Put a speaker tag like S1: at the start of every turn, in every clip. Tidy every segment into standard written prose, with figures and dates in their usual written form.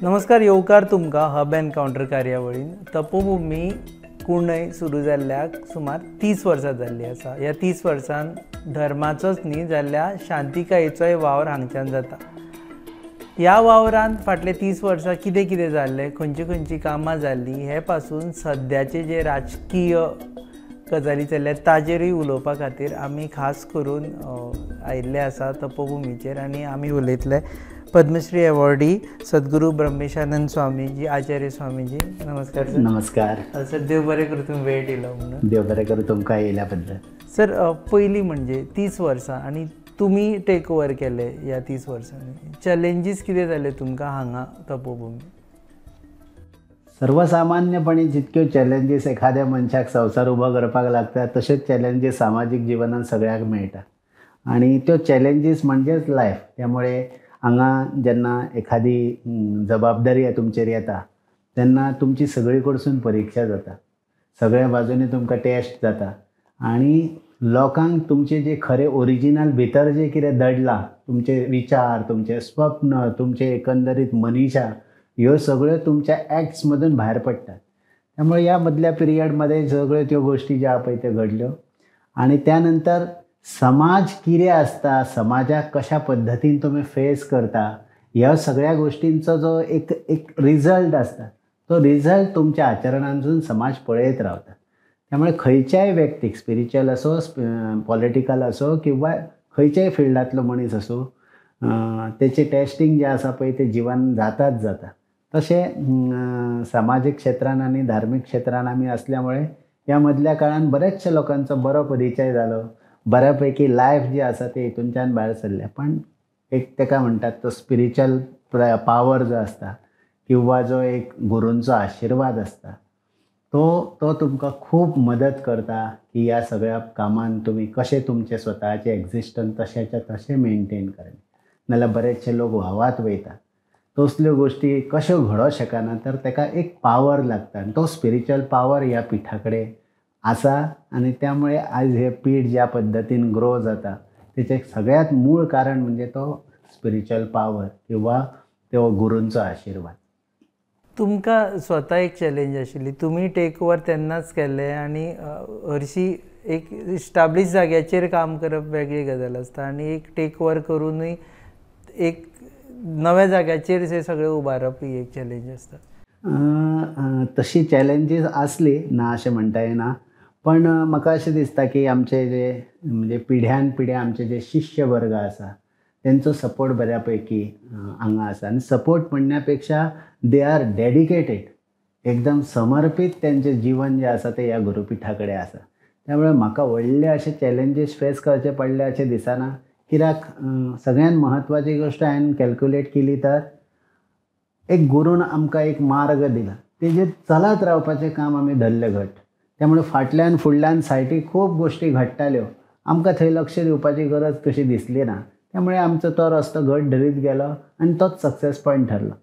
S1: नमस्कार, येवकार तुमकां हब एनकावंटर कार्यावळीन. तपोभूमी कुंडय सुरू जाल्ल्याक सुमार 30 वर्सां जाल्लीं आसा. ह्या 30 वर्सांत धर्माचोच न्ही जाल्यार शांतिकायेचोय वावर हांगच्यान जाता. ह्या वावरांत फाटले 30 वर्सां कितें कितें जाल्लें, खंयची खंयची कामां जाल्लीं, हे पासून सद्याचे जे राजकीय गजाली चल्ल्यात ताजेरूय उलोवपा खातीर आमी खास करून आयिल्ले आसा तपोभुमीचेर. आनी आमी उलयतले पद्मश्री अवॉर्डी सद्गुरू ब्रह्मेशानंद स्वामीजी, आचार्य स्वामीजी. नमस्कार सर.
S2: नमस्कार
S1: सर, देव बरें करूं तुमी वेळ दिलो म्हणून.
S2: देव बरें करूं तुमकां येयल्या बद्दल.
S1: सर, पयलीं म्हणजे 30 वर्सां आनी तुमी टेक ओवर केले ह्या 30 वर्सांनी, चॅलेंजीस कितें जाले तुमकां हांगा तपोभूमी?
S2: सर्वसामान्यपणे जितक्यो चॅलेंजीस एखाद्या मनशाक संवसार उबो करपाक लागता तशेंच चॅलेंजीस सामाजीक जिवनान सगळ्याक मेळटा आनी त्यो चॅलेंजीस म्हणजेच लायफ. त्यामुळे हांगा जेन्ना एखादी जबाबदारी तुमचेर येता तेन्ना तुमची सगळी कडसून परिक्षा जाता, सगळ्या बाजूनी तुमकां टेस्ट जाता आनी लोकांक तुमचे जे खरे ओरिजिनल भितर जे कितें दडलां, तुमचे विचार, तुमचे स्वप्न, तुमचे एकंदरीत मनीषा, ह्यो सगळ्यो तुमच्या एक्ट्स मदून भायर पडटात. त्यामुळे ह्या मदल्या पिरियडमध्ये सगळ्यो त्यो गोश्टी ज्यो आहा पळय त्यो घडल्यो. आनी त्या नंतर समाज कितें आसता, समाजाक कशा पद्दतीन तुमी फेस करता, ह्या सगळ्या गोश्टींचो जो एक एक रिजल्ट आसता तो रिजल्ट तुमच्या आचरणांतून समाज पळयत रावता. त्यामुळे खंयच्याय व्यक्तीक, स्पिरिच्युअल असो, पॉलिटिकल असो किंवा खंयच्याय फिल्डांतलो मनीस असो, तेचें टेस्टींग जें आसा पळय तें जिवन जाताच जाता. तशें सामाजीक क्षेत्रान आनी धार्मीक क्षेत्रान आमी आसल्या मुळे ह्या मदल्या काळान बऱ्याचशा लोकांचो बरो परिचय जालो, बऱ्यापैकी लायफ जी आसा ते हितूनच्यान भायर सरल्या. पण एक तेका म्हणटात तो स्पिरिच्युअल पावर जो आसता किंवा जो एक गुरूंचो आशिर्वाद आसता तो तुमकां खूब मदत करता की ह्या सगळ्या कामान तुमी कशें तुमचें स्वताचें एक्झिस्टन्स तशेंच्या तशें मेनटेन करप. नाल्यार बरेचशे लोक व्हांवत वयता, तसल्यो गोश्टी कश्यो घडोवंक शकना, तर तेका एक पावर लागता आनी तो स्पिरिच्युअल पावर ह्या पिठा कडेन आसा. आनी त्यामुळे आयज हे पीठ ज्या पद्दतीन ग्रो जाता तेचें सगळ्यांत मूळ कारण म्हणजे तो स्पिरिच्युअल पावर किंवा तो गुरूंचो आशिर्वाद.
S1: तुमकां स्वता एक चॅलेंज आशिल्ली, तुमी टेक ओवर तेन्नाच केलें आनी हरशीं एक इस्टाब्लीश जाग्याचेर काम करप वेगळी गजाल आसता आनी एक टेक ओवर करुनूय एक नव्या जाग्याचेर हें सगळें उबारप ही एक चॅलेंज आसता.
S2: तशी चॅलेंजीस आसली ना अशें म्हणटा येना, पण म्हाका अशें दिसता की आमचे जे म्हणजे पिढ्यान पिढ्या आमचे जे शिष्य वर्ग आसा तेंचो सपोर्ट बऱ्या पैकी हांगा आसा. आनी सपोर्ट म्हणण्या पेक्षा they are dedicated, एकदम समर्पीत तेंचें जिवन जें आसा तें ह्या गुरुपिठा कडेन आसा. त्यामुळे म्हाका व्हडले अशे चॅलेंजीस फेस करचे पडले अशें दिसना, कित्याक सगळ्यात म्हत्वाची गोश्ट हांवें कॅल्क्युलेट केली तर एक गुरून आमकां एक मार्ग दिला, तेजेर चलत रावपाचें काम आमी धरलें घट. त्यामुळे फाटल्यान फुडल्यान सायटीक खूब गोश्टी घडटाल्यो, आमकां थंय लक्ष दिवपाची गरज कशी दिसली ना. त्यामुळे आमचो तो रस्तो घट धरीत गेलो आनी तोच सक्सेस पॉयंट ठरलो.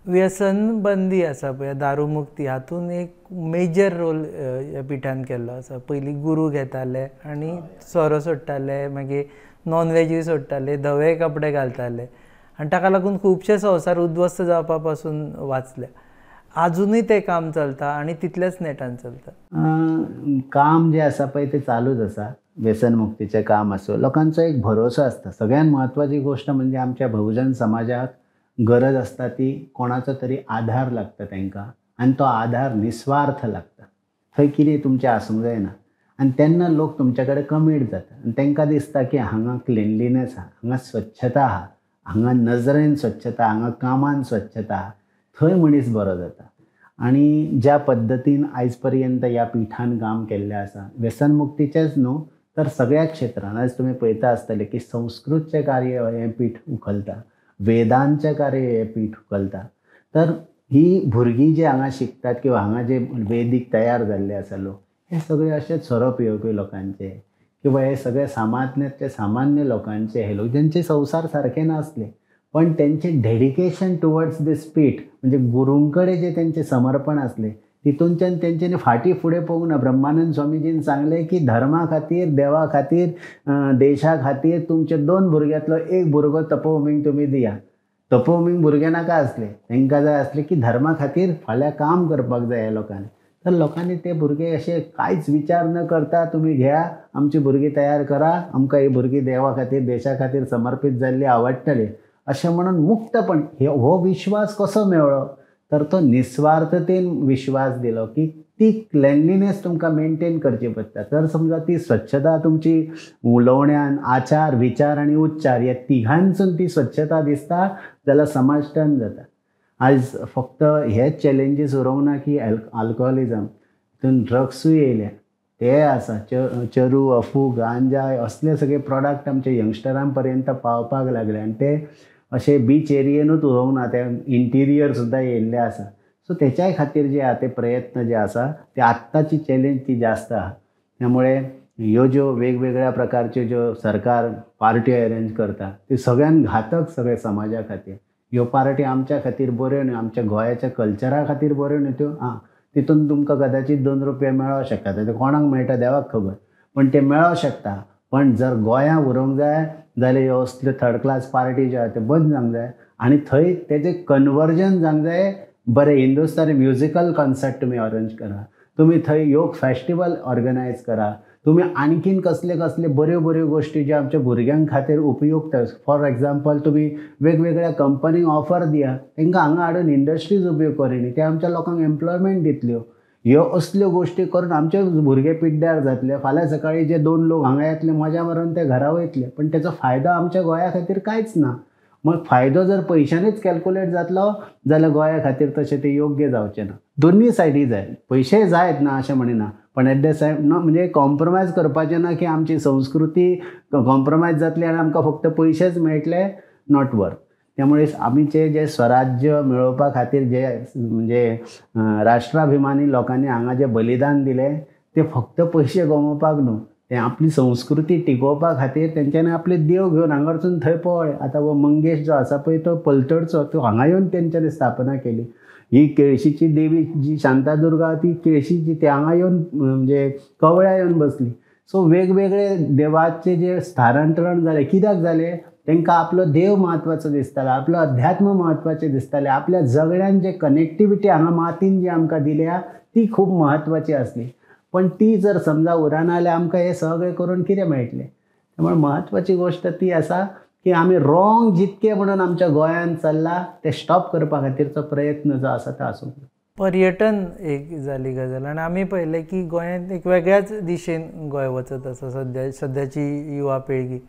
S1: व्यसन बंदी आसा पळय, दारू मुक्ती, हातून एक मेजर रोल ह्या पिठान केल्लो आसा. पयलीं गुरू घेताले आनी सोरो सोडटाले, मागीर नॉन व्हेजूय सोडटाले, धवे कपडे घालताले आनी ताका लागून खुबशे संवसार उद्ध्वस्त जावपा पासून वाचले. आजुनूय तें काम चलता आनी तितल्याच नेटान चलता.
S2: काम जें आसा पळय तें चालूच आसा. व्यसन मुक्तीचें काम आसूं, लोकांचो एक भरोसो आसता. सगळ्यात म्हत्वाची गोश्ट म्हणजे आमच्या बहुजन समाजाक गरज आसता ती कोणाचो तरी आधार लागता तांकां आनी तो आधार निस्वार्थ लागता. थंय कितें तुमचें आसूंक जायना आनी तेन्ना लोक तुमच्या कडेन कमीट जाता आनी तांकां दिसता की हांगा क्लिनलीनेस आहा, हांगा स्वच्छता आहा, हांगा नजरेन स्वच्छता, हांगा कामान स्वच्छता आहा, थंय मनीस बरो जाता. आनी ज्या पद्दतीन आयज पर्यंत ह्या पिठान काम केल्लें आसा, व्यसनमुक्तीचेंच न्हू तर सगळ्या क्षेत्रान आयज तुमी पळयता आसतले की संस्कृतचें कार्य हें पीठ उखलता, वेदांचें कार्य हें पीठ उखलता. तर ही भुरगीं जी हांगा शिकतात किंवा हांगा जे वेदीक तयार जाल्ले आसा लोक, हे सगळे अशेच सोरो पियोवपी लोकांचे किंवा हे सगळे सामान्यांतले सामान्य लोकांचे, हे लोक ज्यांचे संवसार सारखे नासले पण त्यांचे डेडिकेशन टुवर्ड्स दीस पीठ म्हणजे गुरूंकडे जे त्यांचे समर्पण असले तितूनच्यान तेंच्यांनी फाटीं फुडें पळोवंक ना. ब्रह्मानंद स्वामीजीन सांगलें की धर्मा खातीर, देवा खातीर, देशा खातीर तुमचे 2 भुरग्यांतलो एक भुरगो तपोभूमीक तुमी दिया. तपोभूमीक भुरगे नाका आसले, तांकां जाय आसले की धर्मा खातीर फाल्यां काम करपाक जाय ह्या लोकांनी. तर लोकांनी ते भुरगे अशे कांयच विचार न करता तुमी घेया, आमची भुरगीं तयार करा, आमकां ही भुरगीं देवा खातीर देशा खातीर समर्पीत जाल्ली आवडटली अशें म्हणून मुक्तपण. हो विश्वास कसो मेळ्ळो तर तो निस्वार्थतेन विश्वास दिलो की ती क्लेनलीनेस तुमकां मेनटेन करची पडटा. तर समजा ती स्वच्छता तुमची उलोवण्यान, आचार विचार आनी उच्चार ह्या तिघांसून ती स्वच्छता दिसता जाल्यार समाज टर्न जाता. आयज फक्त हेच चॅलेंजीस उरोंक ना की आल्कोहोलिजम, तितून ड्रग्सूय येयल्या, ते आसा, चरू, अफू, गांजा असले सगळे प्रोडक्ट आमच्या यंगस्टरां पर्यंत पावपाक लागले आनी ते अशे बीच एरियेनूच उरोंक ना, ते इंटिरियर सुद्दां येयल्ले आसा. सो तेच्याय खातीर जे आहा ते प्रयत्न जे आसा ते आत्ताची चॅलेंज ती जास्त आहा. त्यामुळे ह्यो ज्यो वेगवेगळ्या प्रकारच्यो ज्यो सरकार पार्टी अरेंज करता त्यो सगळ्यान घातक सगळे समाजा खातीर. ह्यो पार्टी आमच्या खातीर बऱ्यो न्हय, आमच्या गोंयाच्या कल्चरा खातीर बऱ्यो न्हय त्यो. आं, तितून तुमकां कदाचीत 2 रुपया मेळोंक शकता, ते कोणाक मेळटा देवाक खबर, पण ते मेळोंक शकता. पण जर गोंया उरोंक जाय जाल्यार ह्यो असल्यो थर्ड क्लास पार्टी ज्यो आहा त्यो बंद जावंक जाय आनी थंय तेजें कन्वर्जन जावंक जाय. बरें हिंदुस्तानी म्युजिकल कॉन्सर्ट तुमी अरेंज करा, तुमी थंय योग फेस्टिवल ऑर्गनायज करा, तुमी आणखीन कसले कसले बऱ्यो बऱ्यो गोश्टी ज्यो आमच्या भुरग्यां खातीर उपयुक्त. फॉर एग्जाम्पल तुमी वेगवेगळ्या कंपनींक ऑफर दिया, तांकां हांगा हाडून इंडस्ट्रीज उब्यो करिनी, ते आमच्या लोकांक एम्प्लॉयमेंट दितल्यो. ह्यो असल्यो गोश्टी करून आमचे भुरगे पिड्ड्यार जातले. फाल्यां सकाळीं जे 2 लोक हांगा येतले मजा मारून ते घरा वयतले, पण तेचो फायदो आमच्या गोंया खातीर कांयच ना. मग फायदो जर पयशांनीच कॅल्कुलेट जातलो जाल्यार गोंया खातीर तशें तें योग्य जावचें ना. दोनूय सायडी जाय, पयशे जायत ना अशें म्हणिना, पण एट the same न म्हणजे कॉम्प्रोमायज करपाचें ना की आमची संस्कृती कॉम्प्रोमायज जातली आनी आमकां फक्त पयशेच मेळटले, not worth. त्यामुळे आमचें जें स्वराज्य मेळोवपा खातीर जे म्हणजे राष्ट्राभिमानी लोकांनी हांगा जें बलिदान दिलें तें फक्त पयशे कमोवपाक न्हू, ते आपली संस्कृती टिकोवपा खातीर तेंच्यांनी आपले देव घेवन हांगारसून थंय पळय. आतां हो मंगेश जो आसा पळय तो पलतडचो, तो हांगा येवन तेंच्यांनी स्थापना केली. ही केळशीची देवी जी शांतादुर्गा ती केळशीची, ती हांगा येवन म्हणजे कवळ्या येवन बसली. सो वेगवेगळे देवाचे जे स्थानांतरण जालें कित्याक जालें, तांकां आपलो देव म्हत्वाचो दिसतालो, आपलो अध्यात्म म्हत्वाचें दिसतालें, आपल्या जगण्यान जे कनेक्टिविटी हांगा मातीन जी आमकां दिल्या ती खूब म्हत्वाची आसली. पण ती जर समजा उरना जाल्यार आमकां हें सगळें करून कितें मेळटलें. त्यामुळे म्हत्वाची गोश्ट ती आसा की आमी रॉंग जितके म्हणून आमच्या गोंयांत चल्ला तें स्टॉप करपा खातीरचो प्रयत्न जो आसा तो आसूंक जाय.
S1: पर्यटन एक जाली गजाल आनी आमी पळयलें की गोंयांत एक वेगळ्याच दिशेन गोंय वचत आसा सद्याची युवा पिळगी.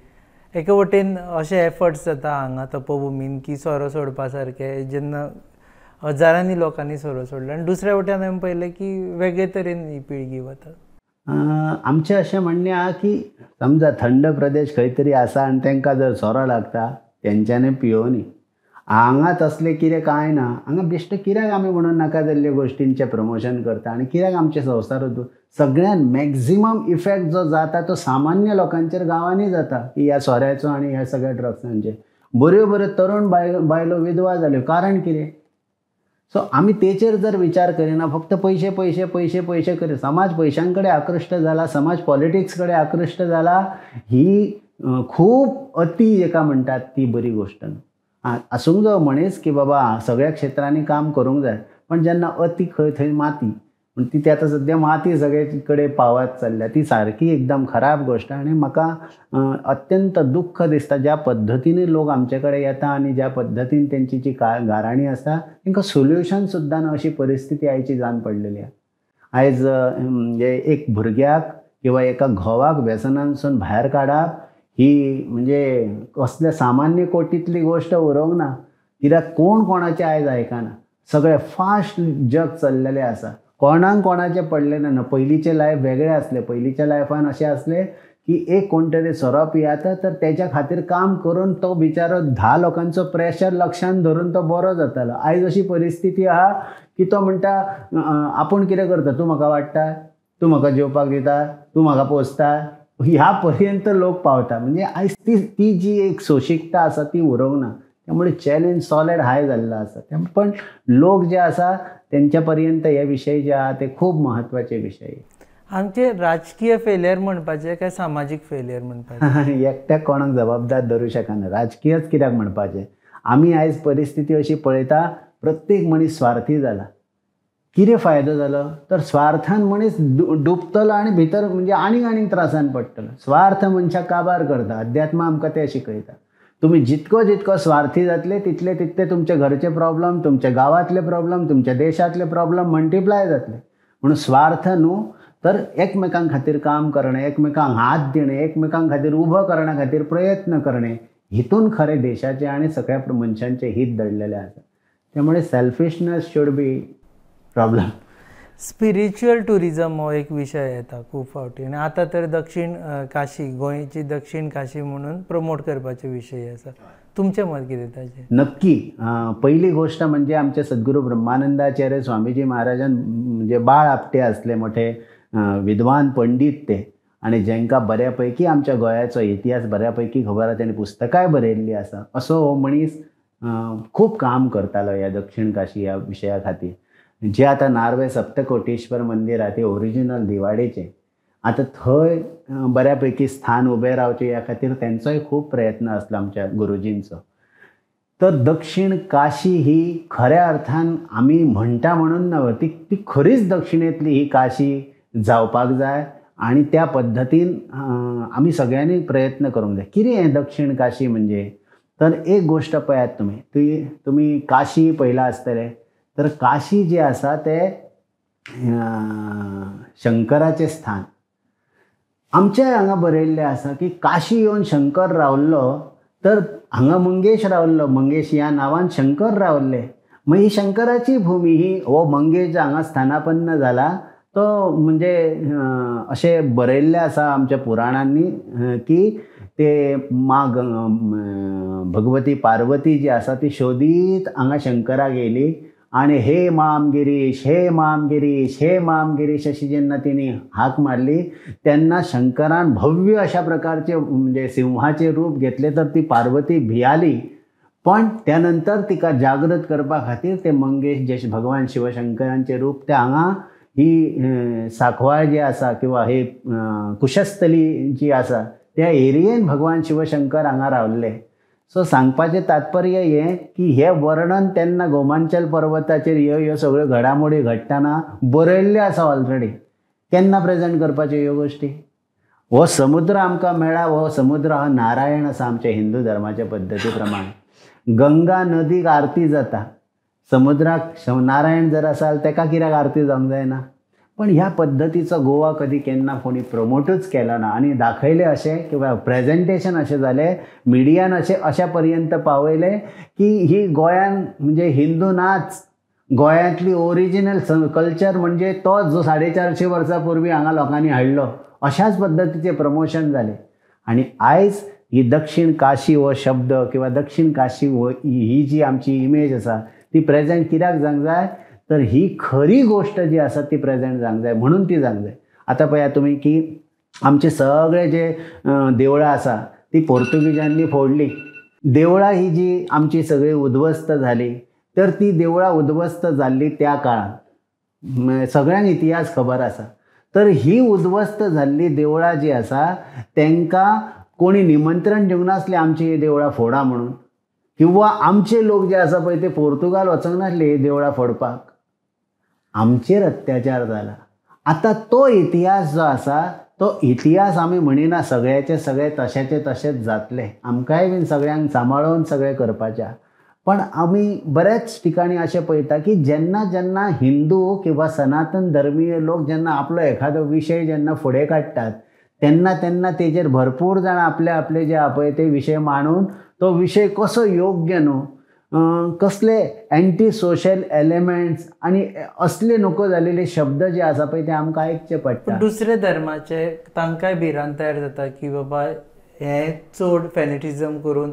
S1: एके वटेन अशे एफर्ट्स जाता हांगा तपोभुमीन की सोरो सोडपा सारके, जेन्ना हजारांनी लोकांनी सोरो सोडलो, आनी दुसऱ्या वटेन हांवें पळयलें की वेगळे तरेन ही पिळगी वता.
S2: आमचें अशें म्हणणें आहा की समजा थंड प्रदेश खंय तरी आसा आनी तांकां जर सोरो लागता तेंच्यांनी पियोवनी. हांगा तसलें कितें कांय ना, हांगा बेश्टें कित्याक आमी म्हणून नाका जाल्ल्या गोश्टींचें प्रमोशन करता आनी कित्याक आमचें संवसार सगळ्यान मॅक्झिमम इफेक्ट जो जाता तो सामान्य लोकांचेर गांवांनी जाता की ह्या सोऱ्याचो आनी ह्या सगळ्या ड्रग्सांचेर. बऱ्यो बऱ्यो तरुण बायलो विधवा जाल्यो, कारण कितें? सो आमी तेचेर जर विचार करिना, फक्त पयशे पयशे पयशे पयशे करी, समाज पयशां कडेन आकृश्ट जाला, समाज पॉलिटिक्स कडेन आकृश्ट जाला, ही खूब अती जेका म्हणटात ती बरी गोश्ट न्हू. आसूंक जाय मनीस की बाबा सगळ्या क्षेत्रांनी काम करूंक जाय, पण जेन्ना अती खंय थंय माती, पूण ती आतां सद्या माती सगळे कडेन पावत चल्ल्या, ती सारकी एकदम खराब गोश्ट. आनी म्हाका अत्यंत दुख्ख दिसता ज्या पद्दतीन लोक आमचे कडेन येता आनी ज्या पद्दतीन तेंची जी गाराणी आसता तांकां सोल्युशन सुद्दां ना अशी परिस्थिती आयची जावन पडलेली आसा. आयज म्हणजे एक भुरग्याक किंवा एका घोवाक व्यसनांसून भायर काडप ही म्हणजे कसल्या सामान्य कोटींतली गोश्ट उरोंक ना, कित्याक कोण कोणाचें आयज आयकना, सगळें फास्ट जग चल्लेलें आसा, कोणाक कोणाचें पडलें ना. पयलींचें लायफ वेगळें आसलें, पयलींच्या लायफान अशें आसलें की एक कोण तरी सोरो पियाता तर तेच्या खातीर काम करून तो बिचारो 10 लोकांचो प्रेशर लक्षांत धरून तो बरो जातालो. आयज अशी परिस्थिती आहा की तो म्हणटा आपूण कितें करता, तूं म्हाका वाडटा, तूं म्हाका जेवपाक दिता, तूं म्हाका पोसता, ह्या पर्यंत लोक पावता. म्हणजे आयज ती ती जी एक सोंशिकता आसा ती उरोंक ना. त्यामुळे चॅलेंज सॉलिड हाय जाल्लो आसा. पण लोक जे आसा तेंच्या पर्यंत हे विशय जे आहा ते खूब महत्वाचे विशय.
S1: आमचे राजकीय फेलियर म्हणपाचें काय सामाजीक फेलियर म्हणपाचें?
S2: एकट्याक कोणाक जबाबदार धरूं शकना. राजकीयच कित्याक म्हणपाचें? आमी आयज परिस्थिती अशी पळयता, प्रत्येक मनीस स्वार्थी जाला. कितें फायदो जालो तर स्वार्थान मनीस डुबतलो आनी भितर म्हणजे आनीक आनीक त्रासान पडटलो. स्वार्थ मनशाक काबार करता. अध्यात्म आमकां तें शिकयता. तुमी जितको जितको स्वार्थी जातले तितले तितले तुमचे घरचे प्रॉब्लम, तुमच्या गांवांतले प्रॉब्लम, तुमच्या देशांतले प्रॉब्लम मल्टिप्लाय जातले. म्हणून स्वार्थ न्हू तर एकमेकां खातीर काम करणें, एकमेकांक हात दिणें, एकमेकां खातीर उबो करणा खातीर प्रयत्न करणें, हितून खरें देशाचें आनी सगळ्या मनशांचें हित दडलेलें आसा. त्यामुळे selfishness should be problem.
S1: Spiritual tourism हो एक विशय येता खूब फावटी आनी आतां तर दक्षिण काशी, गोंयची दक्षिण काशी म्हणून प्रमोट करपाचे विशय आसा. तुमचें मत कितें ताचेर?
S2: नक्की. पहिली गोष्ट म्हणजे आमचे सद्गुरू ब्रह्मानंदाचार्य स्वामीजी महाराजान म्हणजे बाळ आपटे आसले, मोठे विद्वान पंडीत ते, आनी जेंकां बऱ्यापैकी आमच्या गोंयाचो इतिहास बऱ्यापैकी खबर आसा, तेणी पुस्तकांय बरयल्लीं आसा. असो हो मनीस खूब काम करतालो ह्या दक्षिण काशी ह्या विशया खातीर. जे आतां नार्वे सप्तकोटेश्वर मंदीर आहा ते ओरिजिनल दिवाडेचें, आतां थंय बऱ्यापैकी स्थान उबें रावचें ह्या खातीर तेंचोय खूब प्रयत्न आसलो आमच्या गुरुजींचो. तर दक्षिण काशी ही खऱ्या अर्थान आमी म्हणटा म्हणून न्हय, ती खरीच दक्षिणेंतली ही काशी जावपाक जाय आनी त्या पद्दतीन आमी सगळ्यांनी प्रयत्न करूंक जाय. कितें हें दक्षिण काशी म्हणजे? तर एक गोश्ट पळयात तुमी, ती तुमी काशी पळयलां आसतलें. तर काशी जे आसा तें शंकराचें स्थान. आमच्या हांगा बरयल्लें आसा की काशी येवन शंकर रावल्लो तर हांगा मंगेश रावल्लो, मंगेश ह्या नांवान शंकर रावल्ले. मागीर ही शंकराची भुमी ही, हो मंगेश हांगा स्थानापन्न जाला तो म्हणजे अशें बरयल्लें आसा आमच्या पुराणांनी की ते माँ भगवती पार्वती जी आसा ती शोदीत हांगा शंकराक येयली आनी हे माम गिरीश, हे माम गिरीश, हे माम गिरीश अशी जेन्ना तिणी हाक मारली तेन्ना शंकरान भव्य अशा प्रकारचे म्हणजे सिंहाचे रूप घेतले. तर ती पार्वती भियाली, पण त्यानंतर तिका जागृत करपा खातीर ते मंगेश जे भगवान शिवशंकरांचे रूप ते हांगा ही सांकवाळ जी आसा किंवा हे कुशस्थली जी आसा त्या एरियेन भगवान शिवशंकर हांगा रावल्ले. सो सांगपाचें तात्पर्य हें की हें वर्णन तेन्ना गोमांचल पर्वताचेर ह्यो ह्यो सगळ्यो घडामोडी घडटना बरयल्ल्यो आसा ऑलरेडी. केन्ना प्रेजेंट करपाच्यो ह्यो गोश्टी? हो समुद्र आमकां मेळ्ळा, हो समुद्र हो नारायण आसा आमच्या हिंदू धर्माच्या पद्दती प्रमाणे. गंगा नदीक आरती जाता, समुद्राक नारायण जर आसा जाल्यार तेका कित्याक आरती जावंक जायना? पण ह्या पद्दतीचो गोवा कधी केन्ना कोणी प्रमोटूच केलो ना आनी दाखयलें अशें किंवा प्रेजेंटेशन अशें जालें मिडियान अशें अशा पर्यंत पावयलें की ही गोंयान म्हणजे हिंदू नाच, गोंयांतली ओरिजिनल कल्चर म्हणजे तोच जो 450 वर्सां पूर्वी हांगा लोकांनी हाडलो, अशाच पद्दतीचें प्रमोशन जालें. आनी आयज ही दक्षिण काशी हो शब्द किंवा दक्षिण काशी हो ही जी आमची इमेज आसा ती प्रेजेंट कित्याक जावंक जाय? तर ही खरी गोश्ट जी आसा ती प्रेजेंट जावंक जाय म्हणून ती जावंक जाय. आतां पळयात तुमी की आमचे सगळे जे देवळां आसा ती पोर्तुगीजांनी फोडली. देवळां ही जी आमची सगळी उद्ध्वस्त जाली तर ती देवळां उद्ध्वस्त जाल्ली त्या काळांत सगळ्यांक इतिहास खबर आसा. तर ही उद्ध्वस्त जाल्ली देवळां जी आसा तेंकां कोणी निमंत्रण दिवंक नासलें आमची ही देवळां फोडा म्हणून, किंवा आमचे लोक जे आसा पळय ते पोर्तुगाल वचूंक नासले ही देवळां फोडपाक. आमचेर अत्याचार जाला. आतां तो इतिहास जो आसा तो इतिहास आमी म्हणिना सगळ्याचे सगळे तशेचे तशेंच जातले, आमकांय बीन सगळ्यांक सांबाळून सगळें करपाचें. पण आमी बऱ्याच ठिकाणी अशें पळयता की जेन्ना जेन्ना हिंदू किंवा सनातन धर्मीय लोक जेन्ना आपलो एखादो विशय जेन्ना फुडें काडटात तेन्ना तेन्ना तेजेर भरपूर जाणां आपले आपले जे पळय ते विशय मांडून तो विशय कसो योग्य न्हू, कसले एंटी सोशल एलिमेंट्स आनी असले नको जालेले शब्द जे आसा पळय ते आमकां आयकचे पडटा.
S1: दुसरे धर्माचे तांकांय भिरांत तयार जाता की बाबा हे चड फॅनेटिझम करून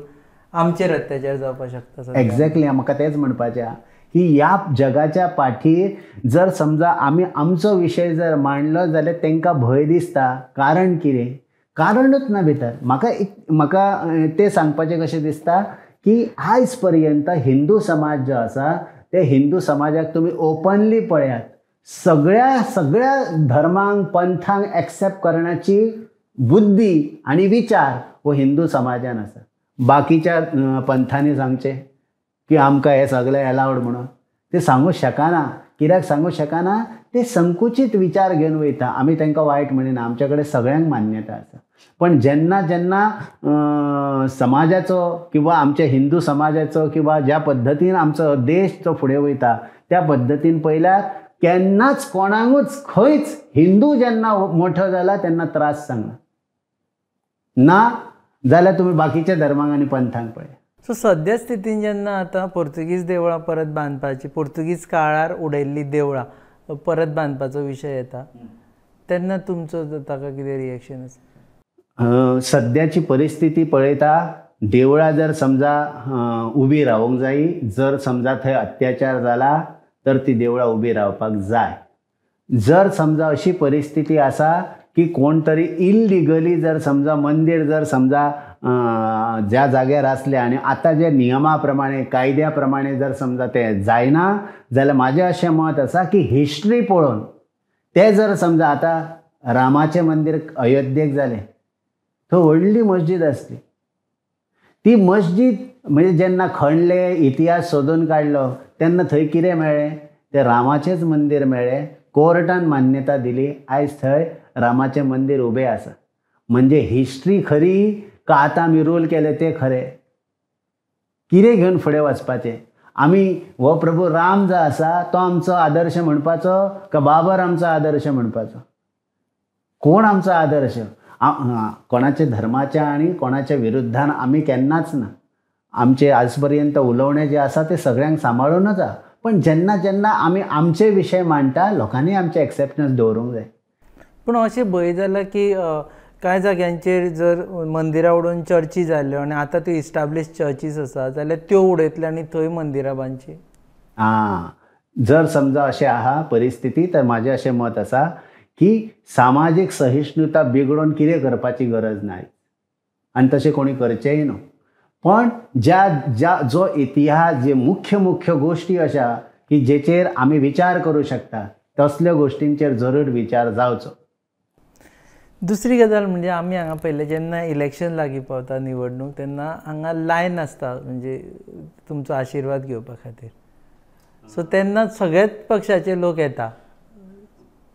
S1: आमचेर अत्याचार जावपाक शकता.
S2: एक्झॅक्टली, म्हाका तेंच म्हणपाचें आहा की ह्या जगाच्या पाठीर जर समजा आमी आमचो विशय जर मांडलो जाल्यार तांकां भंय दिसता. कारण कितें? कारणूच ना भितर. म्हाका एक म्हाका तें सांगपाचें कशें दिसता की आयज पर्यंत हिंदू समाज जो आसा ते हिंदू समाजाक तुमी ओपनली पळयात, सगळ्या सगळ्या धर्मांक पंथांक एक्सेप्ट करण्याची बुद्धी आनी विचार हो हिंदू समाजान आसा. बाकीच्या पंथांनी सांगचें की आमकां हें सगळें एलावड म्हणून ते सांगूंक शकना. कित्याक सांगूंक शकना? ते संकुचीत विचार घेवन वयता. आमी तांकां वायट म्हणिना, आमच्या कडेन सगळ्यांक मान्यता आसा. पण जेन्ना जेन्ना समाजाचो किंवा आमच्या हिंदू समाजाचो किंवा ज्या पद्दतीन आमचो देश जो फुडें वयता त्या पद्दतीन पळयल्यार केन्नाच कोणाकूच खंयच हिंदू जेन्ना मोठो जाला तेन्ना त्रास सांगना ना जाल्यार तुमी बाकीच्या धर्मांक आनी पंथांक पळया.
S1: सो सद्या स्थितीन जेन्ना आतां पोर्तुगीज देवळां परत बांदपाची, पोर्तुगीज काळार उडयल्लीं देवळां परत बांदपाचो विशय येता तेन्ना तुमचो ताका कितें रिएक्शन आसा?
S2: सद्याची परिस्थिती पळयता देवळां जर समजा उबी रावंक जायी, जर समजा थंय अत्याचार जाला तर ती देवळां उबी रावपाक जाय. जर समजा अशी परिस्थिती आसा की कोण तरी इलिगली जर समजा मंदीर जर समजा ज्या जाग्यार आसलें आनी आतां जे नियमा प्रमाणे कायद्या प्रमाणे जर समजा तें जायना जाल्यार म्हाजें अशें मत आसा की हिस्ट्री पळोवन तें जर समजा आतां रामाचें मंदीर अयोध्येक जालें, थंय व्हडली मस्जीद आसली, ती मस्जीद म्हणजे जेन्ना खणले इतिहास सोदून काडलो तेन्ना थंय कितें मेळ्ळें? तें रामाचेंच मंदीर मेळ्ळें. कोर्टान मान्यता दिली, आयज थंय रामाचें मंदीर उबें आसा. म्हणजे हिस्ट्री खरी का आतां आमी रूल केले ते खरे? कितें घेवन फुडें वचपाचें? आमी हो प्रभू राम जो आसा तो आमचो आदर्श म्हणपाचो का बाबर आमचो आदर्श म्हणपाचो? कोण आमचो आदर्श? कोणाच्या धर्माच्या आनी कोणाच्या विरुद्धान आमी केन्नाच ना. आमचे आज पर्यंत उलोवणें जें आसा तें सगळ्यांक सांबाळूनच आसा. पण जेन्ना जेन्ना आमी आमचे विशय मांडटा लोकांनी आमचे एक्सेप्टन्स दवरूंक जाय.
S1: पूण अशें भंय जाला की कांय जाग्यांचेर जर मंदिरां उडोवन चर्ची जाल्ल्यो आनी आतां त्यो इस्टाब्लिश चर्चीस आसा जाल्यार त्यो उडयतले आनी थंय मंदिरां बांदचीं.
S2: आं, जर समजा अशें आहा परिस्थिती तर म्हाजें अशें मत आसा की सामाजीक सहिष्णुता बिगडोवन कितें करपाची गरज ना आनी तशें कोणी करचेंय न्हू. पण ज्या ज्या जो इतिहास जे मुख्य मुख्य गोश्टी अशा की जेचेर आमी विचार करूं शकता तसल्यो गोश्टींचेर जरूर विचार जावचो.
S1: दुसरी गजाल म्हणजे आमी हांगा पळयलें जेन्ना इलेक्शन लागीं पावता निवडणूक तेन्ना हांगा लायन आसता म्हणजे तुमचो आशिर्वाद घेवपा खातीर. सो तेन्ना सगळ्याच पक्षाचे लोक येता.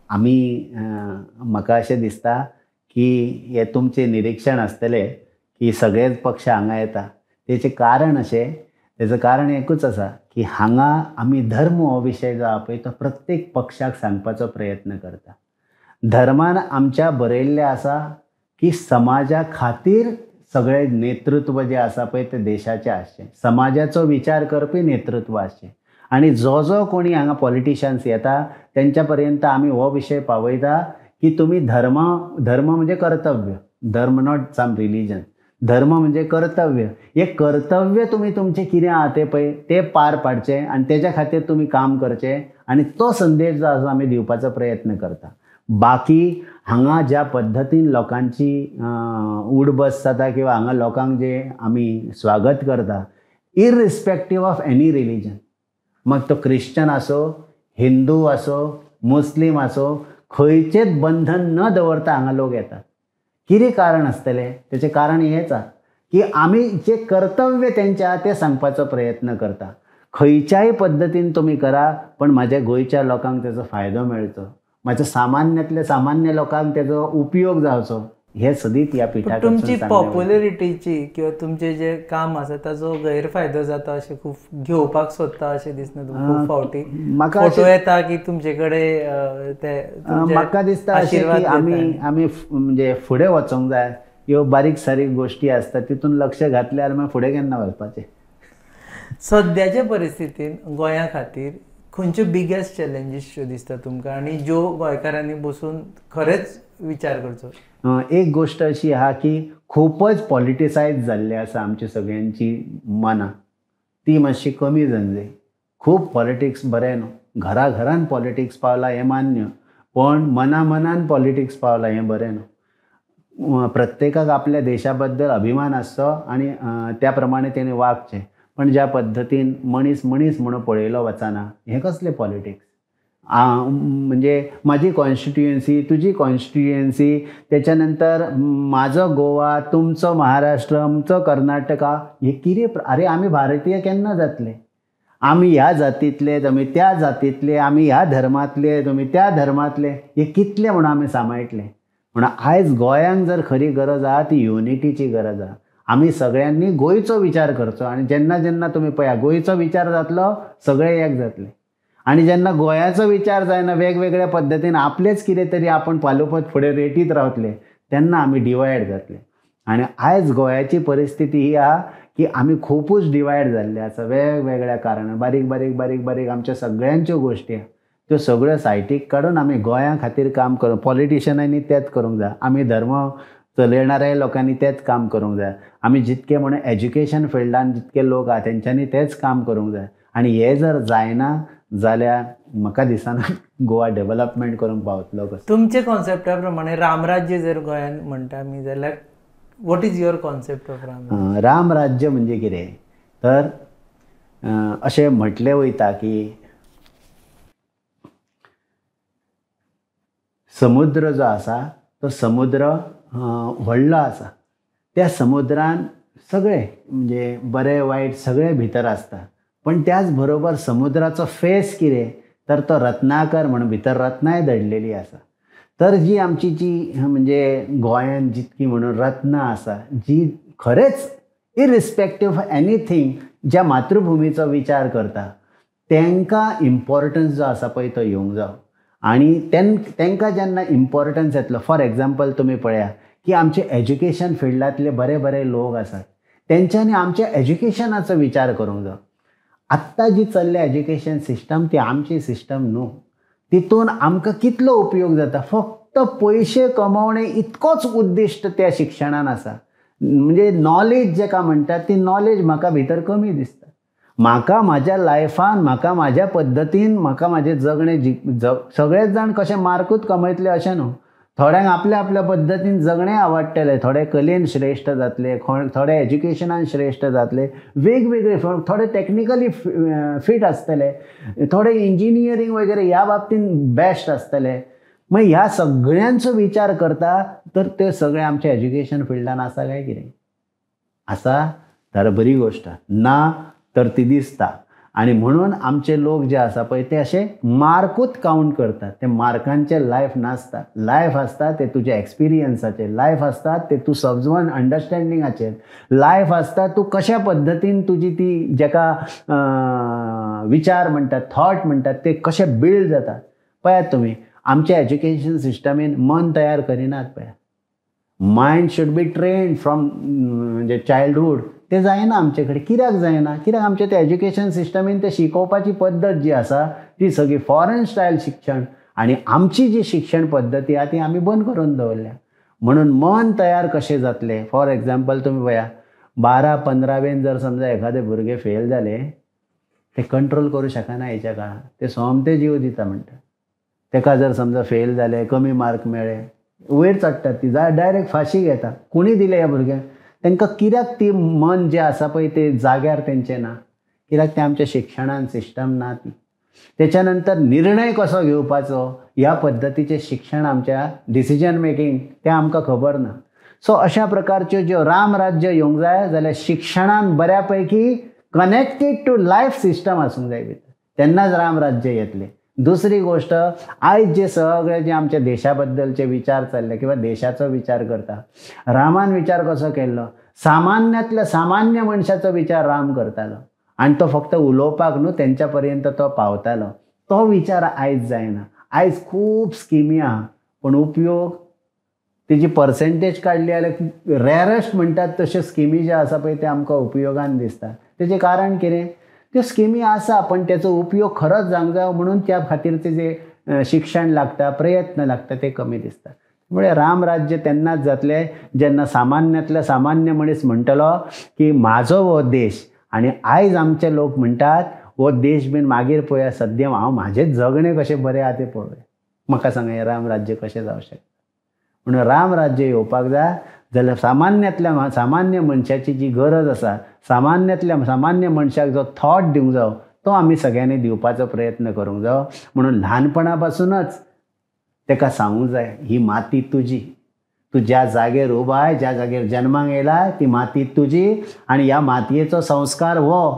S2: आमी म्हाका अशें दिसता की हें तुमचें निरिक्षण आसतलें की सगळेच पक्ष हांगा येता. तेचें कारण अशें, तेचें कारण एकूच आसा की हांगा आमी धर्म हो विशय जो आहा पळय तो प्रत्येक पक्षाक सांगपाचो प्रयत्न करता. धर्मान आमच्या बरयल्लें आसा की समाजा खातीर सगळें नेतृत्व जें आसा पळय तें देशाचें आसचें, समाजाचो विचार करपी नेतृत्व आसचें. आनी जो जो कोणी हांगा पॉलिटिशन्स येता तेंच्या पर्यंत आमी हो विशय पावयता की तुमी धर्म, धर्म म्हणजे कर्तव्य, धर्म not some religion, धर्म म्हणजे कर्तव्य. हें कर्तव्य तुमी तुमचें कितें आहा तें पळय तें पार पाडचें आनी तेज्या खातीर तुमी काम करचें आनी तो संदेश जो आसा आमी दिवपाचो प्रयत्न करता. बाकी हांगा ज्या पद्दतीन लोकांची उडबस जाता किंवा हांगा लोकांक जे आमी स्वागत करता इररिस्पेक्टीव ऑफ एनी रिलीजन, मग तो क्रिश्चन आसो, हिंदू आसो, मुस्लीम आसो, खंयचेच बंधन न दवरता हांगा लोक येतात. कितें कारण आसतलें? तेचें कारण हेंच आसा की आमी जें कर्तव्य तेंचें आहा तें सांगपाचो प्रयत्न करता. खंयच्याय पद्दतीन तुमी करा पण म्हाज्या गोंयच्या लोकांक तेचो फायदो मेळचो, म्हाज्या सामान्यांतल्या सामान्य लोकांक तेचो उपयोग जावचो, हे सदीत ह्या पिठा.
S1: तुमची पॉप्युलरिटीची किंवा तुमचे जे काम आसा ताचो गैरफायदो जाता अशें खूब घेवपाक सोदता अशें दिसना तुमकां? खूब फावटी म्हाका फोटो येता की तुमचे कडेन ते
S2: म्हाका दिसता अशें की आमी आमी म्हणजे फुडें वचोंक जाय. ह्यो बारीक सारीक गोश्टी आसता तितून लक्ष घातल्यार मागीर फुडें केन्ना वचपाचें.
S1: सद्याचे परिस्थितीन गोंया खातीर खंयच्यो बिगेस्ट चॅलेंजीस ज्यो दिसता तुमकां आनी ज्यो गोंयकारांनी बसून खरेंच विचार करचो?
S2: एक गोश्ट अशी आहा की खूपच पॉलिटिसायज जाल्लें आसा आमची सगळ्यांची मनां, ती मातशी कमी जावंक जाय. खूब पॉलिटिक्स बरें न्हू, घरा घरान पॉलिटिक्स पावला हें मान्य, पण मना मनान पॉलिटिक्स पावला हें बरें न्हू. प्रत्येकाक आपल्या देशा बद्दल अभिमान आसचो आनी त्या प्रमाणे तेणी वागचें. पण ज्या पद्दतीन मनीस मनीस म्हणून पळयलो वचना, हें कसलें पॉलिटिक्स? म्हणजे म्हाजी कॉन्स्टिट्युएन्सी, तुजी कॉन्स्टिट्युएन्सी, त्याच्या नंतर म्हाजो गोवा, तुमचो महाराष्ट्र, आमचो कर्नाटका, हे कितें? अरे आमी भारतीय केन्ना जातले? आमी ह्या जातींतले, तुमी त्या जातींतले, आमी ह्या धर्मांतले, तुमी त्या धर्मांतले, हे कितले म्हणून आमी सांबाळटले? म्हणून आयज गोंयांक जर खरी गरज आहा ती युनिटीची गरज आहा. आमी सगळ्यांनी गोंयचो विचार करचो आनी जेन्ना जेन्ना तुमी पळया गोंयचो विचार जातलो सगळे एक जातले. आनी जेन्ना गोंयाचो विचार जायना वेगवेगळ्या पद्दतीन आपलेच कितें तरी आपण पालोपत फुडें रेटीत रावतले तेन्ना आमी डिवायड जातले. आनी आयज गोंयाची परिस्थिती ही आहा की आमी खुबूच डिवायड जाल्ले आसा वेगवेगळ्या कारणान, बारीक बारीक बारीक बारीक आमच्या सगळ्यांच्यो गोश्टी आहा त्यो सगळ्यो सायटीक काडून आमी गोंया खातीर काम करूं. पॉलिटिशनांनी तेंच करूंक जाय, आमी धर्म चलयणाऱ्या लोकांनी तेंच काम करूंक जाय, आमी जितके म्हणून एज्युकेशन फिल्डान जितके लोक आहा तेंच्यांनी तेंच काम करूंक जाय. आनी हें जर जायना जाल्यार म्हाका दिसना गोवा डेवलपमेंट करूंक पावतलो कसो.
S1: तुमचे कॉन्सेप्टा प्रमाणे रामराज्य जर गोंयान म्हणटा आमी जाल्यार what is your concept of Ram?
S2: रामराज्य म्हणजे कितें तर अशें म्हटलें वयता की समुद्र जो आसा तो समुद्र व्हडलो आसा, त्या समुद्रान सगळे म्हणजे बरें वायट सगळे भितर आसता, पण त्याच बरोबर समुद्राचो फेस कितें तर तो रत्नाकर म्हणून भितर रत्नांय दडलेली आसा. तर जी आमची जी म्हणजे गोंयान जितकी म्हणून रत्नां आसा जी खरेंच इरिस्पेक्टीव ऑफ एनीथींग ज्या मातृभुमीचो विचार करता तांकां इम्पॉर्टन्स जो आसा पळय तो येवंक जावो. आनी तांकां जेन्ना इम्पॉर्टन्स येतलो, फॉर एग्जाम्पल तुमी पळया की आमचे एज्युकेशन फिल्डांतले बरे बरे लोक आसात तेंच्यांनी आमच्या एज्युकेशनाचो विचार करूंक जावो. आत्तां जी चल्ल्या एज्युकेशन सिस्टम ती आमची सिस्टम न्हू, तितून आमकां कितलो उपयोग जाता, फक्त पयशे कमवणे इतकोच उद्दिश्ट त्या शिक्षणान आसा. म्हणजे नॉलेज जेका म्हणटात ती नॉलेज म्हाका भितर कमी दिसता. म्हाका म्हाज्या लायफान, म्हाका म्हाज्या पद्दतीन, म्हाका म्हाजें जगणें सगळेच जाण कशें मार्कूच कमयतले अशें न्हू, थोड्यांक आपल्या आपल्या पद्दतीन जगणें आवडटलें, थोडे कलेन श्रेश्ठ जातले, थोडे एज्युकेशनान श्रेश्ठ जातले, वेगवेगळे थोडे टॅक्निकली फिट आसतले, थोडे इंजिनियरींग वगैरे ह्या बाबतीन बेस्ट आसतले. मागीर ह्या सगळ्यांचो विचार करता तर ते सगळे आमच्या एज्युकेशन फिल्डान आसा काय कितें आसा तर बरी गोश्ट, ना तर ती दिसता. आनी म्हणून आमचे लोक जे आसा पळय ते अशे मार्कूच कावंट करतात, ते मार्कांचें लायफ नासता. लायफ आसता ते तुज्या एक्सपिरियन्साचेर, लायफ आसता ते तूं समजून अंडरस्टँडिंगाचेर, लायफ आसता तूं कश्या पद्दतीन तुजी ती जेका विचार म्हणटात, थॉट म्हणटात ते कशे बिल्ड जातात. पळयात तुमी आमच्या एज्युकेशन सिस्टमीन मन तयार करिनात पळया. Mind should be trained from म्हणजे चायल्डहूड, ते जायना आमचे कडेन. कित्याक जायना? कित्याक आमचे ते एज्युकेशन सिस्टमीन ते शिकोवपाची पद्दत जी आसा ती सगळी फॉरेन स्टायल शिक्षण, आनी आमची जी शिक्षण पद्दती आहा ती आमी बंद करून दवरल्या. म्हणून मन तयार कशें जातलें? फॉर एग्जाम्पल तुमी पळया 12-15वेन जर समजा एखादे भुरगे फेल जाले ते कंट्रोल करूं शकना हेच्या काळान, ते सोमते जीव दिता म्हणटा. तेका जर समजा फेल जाले, कमी मार्क मेळ्ळे, वयर चडटात ती डायरेक्ट फांशी घेता. कोणी दिले ह्या भुरग्यांक? तांकां कित्याक ती मन जें आसा पळय ते जाग्यार तेंचें ना, कित्याक तें आमच्या शिक्षणान सिस्टम ना ती. त्याच्या नंतर निर्णय कसो घेवपाचो ह्या पद्दतीचें शिक्षण आमच्या डिसिजन मेकींग तें आमकां खबर ना. सो अशा प्रकारच्यो ज्यो रामराज्य येवंक जाय जाल्यार शिक्षणान बऱ्या पैकी कनेक्टेड टू लायफ सिस्टम आसूंक जाय भितर, तेन्नाच रामराज्य येतलें. दुसरी गोश्ट, आयज जे सगळे जे आमच्या देशा बद्दलचे विचार चल्ले किंवा देशाचो विचार करता, रामान विचार कसो केल्लो? सामान्यांतल्या सामान्य मनशाचो विचार राम करतालो आनी तो फक्त उलोवपाक न्हू तेंच्या पर्यंत तो पावतालो. तो विचार आयज जायना. आयज खूब स्किमी आहा पूण उपयोग तेजी पर्सेंटेज काडली जाल्यार रेरस्ट म्हणटात तश्यो स्किमी ज्यो आसा पळय ते आमकां उपयोगान दिसता. तेजें कारण कितें? त्यो स्किमी आसा पण तेचो उपयोग खरोच जावंक जाय म्हणून त्या खातीर ते जे शिक्षण लागता, प्रयत्न लागता ते कमी दिसता. म्हणजे रामराज्य तेन्नाच जातलें जेन्ना सामान्यांतल्या सामान्य मनीस म्हणटलो की म्हाजो हो देश. आनी आयज आमचे लोक म्हणटात हो देश बीन मागीर पळया, सद्या हांव म्हाजें जगणें कशें बरें आहा तें पळोवया. म्हाका सांगा हें रामराज्य कशें जावं शकता? म्हणून राम राज्य येवपाक जाय जाल्यार सामान्यांतल्या सामान्य मनशाची जी गरज आसा, सामान्यांतल्या सामान्य मनशाक जो थॉट दिवंक जावो तो आमी सगळ्यांनी दिवपाचो प्रयत्न करूंक जावो. म्हणून ल्हानपणा पासूनच ताका सांगूंक जाय, ही माती तुजी, तूं ज्या जाग्यार उबाय, ज्या जाग्यार जन्माक येयला ती माती तुजी आनी ह्या मातयेचो संस्कार हो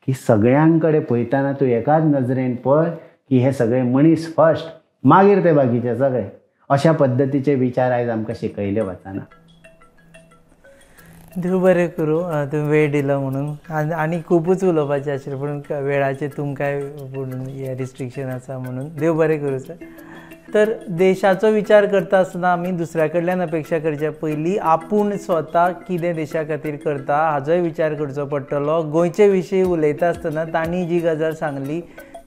S2: की सगळ्यां कडेन पळयतना तूं एकाच नजरेन पळय की हे सगळे मनीस फर्स्ट, मागीर ते बाकीचे सगळे. अशा पद्दतीचे विचार आयज आमकां शिकयले वचना.
S1: देव बरें करूं, तुमी वेळ दिलो म्हणून. आनी खुबूच उलोवपाचें आशिल्लें पूण वेळाचें तुमकांय पूण हें रिस्ट्रिक्शन आसा म्हणून. देव बरें करूं सर. तर देशाचो विचार करता आसतना आमी दुसऱ्या कडल्यान अपेक्षा करच्या पयलीं आपूण स्वता कितें देशा खातीर करता हाजोय विचार करचो पडटलो. गोंयचे विशीं उलयता आसतना तांणी जी गजाल सांगली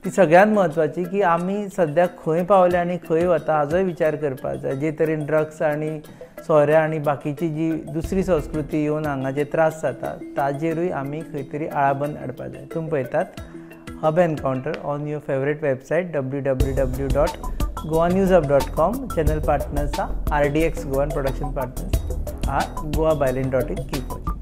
S1: ती सगळ्यांत म्हत्वाची की आमी सद्याक खंय पावले आनी खंय वता हाजोय विचार करपाक जाय. जे तरेन ड्रग्स आनी सोऱ्या आनी बाकीची जी दुसरी संस्कृती येवन हांगा जे त्रास जाता ताजेरूय आमी खंय तरी आळाबंद हाडपाक जाय. तुमी पळयतात Hub Encounter on your favourite website www.goanewshub.com. Channel partners are RDX Goan, production partners are goabyline.in. Keep watching.